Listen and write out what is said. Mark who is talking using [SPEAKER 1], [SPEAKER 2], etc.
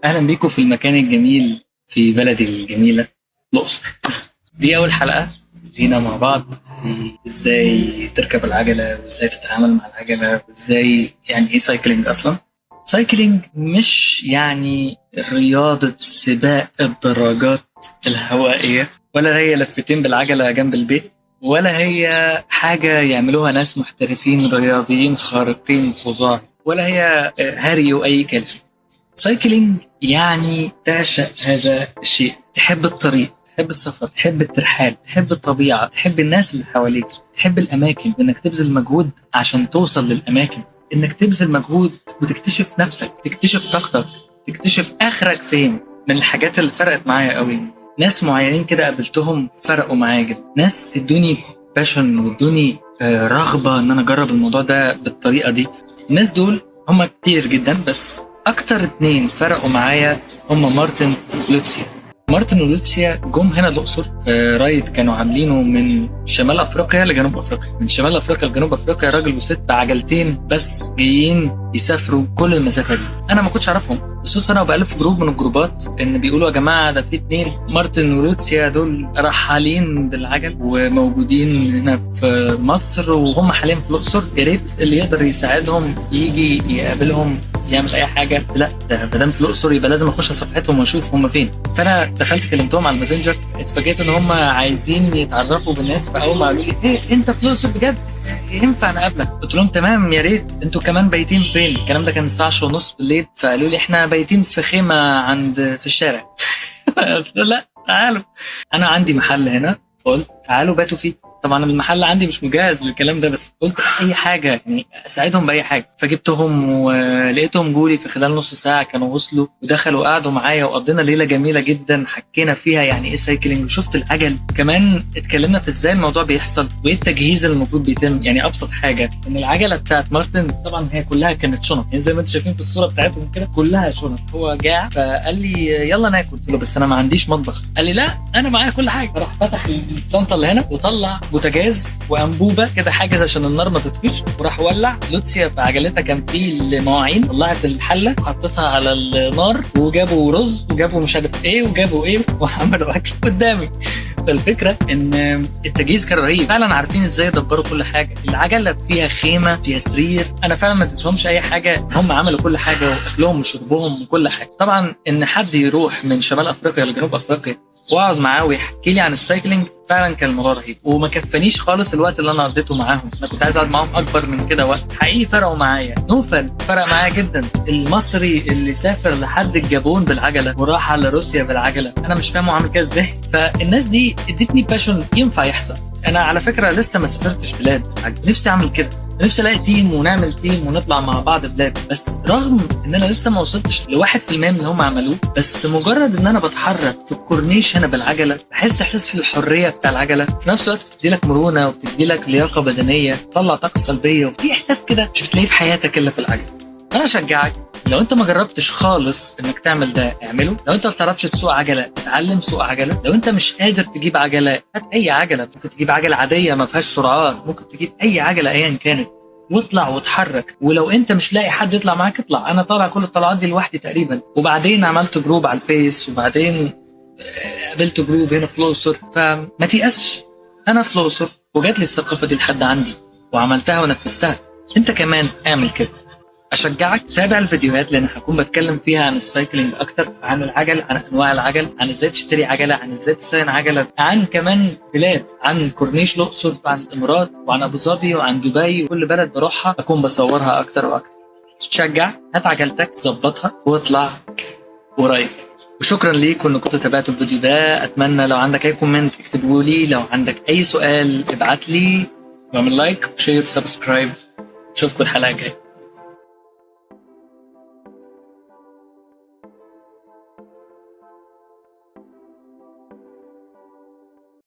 [SPEAKER 1] اهلا بيكم في المكان الجميل في بلدي الجميلة الاقصر. دي اول حلقة لينا مع بعض في ازاي تركب العجلة وازاي تتعامل مع العجلة وازاي يعني ايه cycling اصلا. cycling مش يعني رياضة سباق الدراجات الهوائيه، ولا هي لفتين بالعجله جنب البيت، ولا هي حاجة يعملوها ناس محترفين رياضيين خارقين فظاع، ولا هي هري واي كلام. cycling يعني تعشق هذا الشيء، تحب الطريق، تحب السفر، تحب الترحال، تحب الطبيعة، تحب الناس اللي حواليك، تحب الأماكن، إنك تبذل مجهود عشان توصل للأماكن، إنك تبذل مجهود وتكتشف نفسك، تكتشف طاقتك، تكتشف آخرك فين. من الحاجات اللي فرقت معايا قوي ناس معينين كده قابلتهم فرقوا معايا جدا، ناس ادوني passion وادوني رغبة إن أنا أجرب الموضوع ده بالطريقة دي. الناس دول هم كتير جدا، بس اكتر اتنين فرقوا معايا هم مارتن ولوتسيا. مارتن ولوتسيا جم هنا الاقصر في ride كانوا عاملينه من شمال افريقيا لجنوب افريقيا، من شمال افريقيا لجنوب افريقيا، راجل وست بعجلتين بس جايين يسافروا كل المسافة دي. انا ما كنتش اعرفهم، بالصدفة انا وبقلب في group من الجروبات ان بيقولوا يا جماعة ده في اتنين مارتن ولوتسيا دول رحالين بالعجل وموجودين هنا في مصر وهم حاليا في الاقصر، يا ريت اللي يقدر يساعدهم يجي يقابلهم يعمل اي حاجة. لا ده ما دام في الاقصر يبقى لازم اخش صفحتهم واشوف هم فين. فانا دخلت كلمتهم على الماسنجر، اتفاجئت ان هم عايزين يتعرفوا بالناس. فاول ما قالوا لي ايه انت في الاقصر بجد، ينفع نقابلك؟ قلت لهم تمام يا ريت، انتوا كمان بايتين فين؟ الكلام ده كان الساعة 10:30 بالليل. فقالوا لي احنا بايتين في خيمة عند في الشارع. قلت لا تعالوا، انا عندي محل هنا، فقلت تعالوا باتوا فيه. طبعا المحل عندي مش مجهز للكلام ده، بس قلت اي حاجة يعني اساعدهم باي حاجة. فجبتهم ولقيتهم جولي في خلال نص ساعة كانوا وصلوا ودخلوا قعدوا معايا وقضينا ليلة جميلة جدا، حكينا فيها يعني ايه cycling وشفت العجل، كمان اتكلمنا في ازاي الموضوع بيحصل وايه التجهيز اللي المفروض بيتم. يعني ابسط حاجة ان العجلة بتاعت مارتن طبعا هي كلها كانت شنط، يعني زي ما انتم شايفين في الصورة بتاعتهم كده كلها شنط. هو جاع فقال لي يلا ناكل، قلت له بس انا ما عنديش مطبخ. قال لي لا انا معايا كل حاجة. راح فتح الشنطة اللي هنا وطلع بوتاجاز وانبوبه كده حاجز عشان النار ما تطفيش، وراح ولع. لوتسيا في عجلتها كان في المواعين، طلعت الحلة حطيتها على النار وجابوا رز وجابوا مش عارف ايه وجابوا ايه وعملوا اكل قدامي. فالفكرة ان التجهيز كان رهيب فعلا، عارفين ازاي يدبروا كل حاجة. العجلة فيها خيمة فيها سرير، انا فعلا ما اديتهمش اي حاجة، هم عملوا كل حاجة واكلهم وشربهم وكل حاجة. طبعا ان حد يروح من شمال افريقيا لجنوب افريقيا واقعد معاه ويحكي لي عن ال cycling فعلا كان الموضوع رهيب، وما كفانيش خالص الوقت اللي انا قضيته معاهم، انا كنت عايز اقعد معاهم اكبر من كده وقت. حقيقي فرقوا معايا. نوفل فرق معايا جدا، المصري اللي سافر لحد الجابون بالعجله وراح على روسيا بالعجله، انا مش فاهم هو عامل كده ازاي. فالناس دي ادتني passion ينفع يحصل. انا على فكرة لسه ما سافرتش بلاد، نفسي اعمل كده، نفسي الاقي team ونعمل team ونطلع مع بعض بلاد، بس رغم ان انا لسه ما وصلتش ل1% من اللي هم عملوه، بس مجرد ان انا بتحرك في الكورنيش هنا بالعجله بحس احساس في الحرية بتاع العجلة، في نفس الوقت بتدي لك مرونة وبتدي لك لياقه بدنية، تطلع طاقة سلبية، وفي احساس كده مش بتلاقيه في حياتك الا في العجلة. انا اشجعك لو انت ما جربتش خالص انك تعمل ده اعمله. لو انت ما بتعرفش تسوق عجله اتعلم سوق عجله. لو انت مش قادر تجيب عجله هات اي عجله، ممكن تجيب عجله عادية ما فيهاش سرعات، ممكن تجيب اي عجله ايا كانت، واطلع واتحرك. ولو انت مش لاقي حد يطلع معاك اطلع، انا طالع كل الطلعات دي لوحدي تقريبا، وبعدين عملت group على الفيس، وبعدين قابلت group هنا في الاقصر. فما تيأسش، انا في الاقصر وجات لي الثقافة دي لحد عندي وعملتها ونفذتها، انت كمان اعمل كده. اشجعك تابع الفيديوهات لان هكون بتكلم فيها عن ال cycling اكتر، عن العجل، عن انواع العجل، عن ازاي تشتري عجله، عن ازاي تصين عجله، عن كمان بلاد، عن كورنيش الاقصر، وعن الامارات، وعن ابو ظبي، وعن دبي، وكل بلد بروحها اكون بصورها اكتر واكتر. تشجع، هات عجلتك ظبطها واطلع و ride. وشكرا ليكم انكم كنتوا تابعتوا الفيديو ده. اتمنى لو عندك اي comment اكتبه لي، لو عندك اي سؤال ابعت لي، واعمل like و share و subscribe. اشوفكم الحلقة الجاية.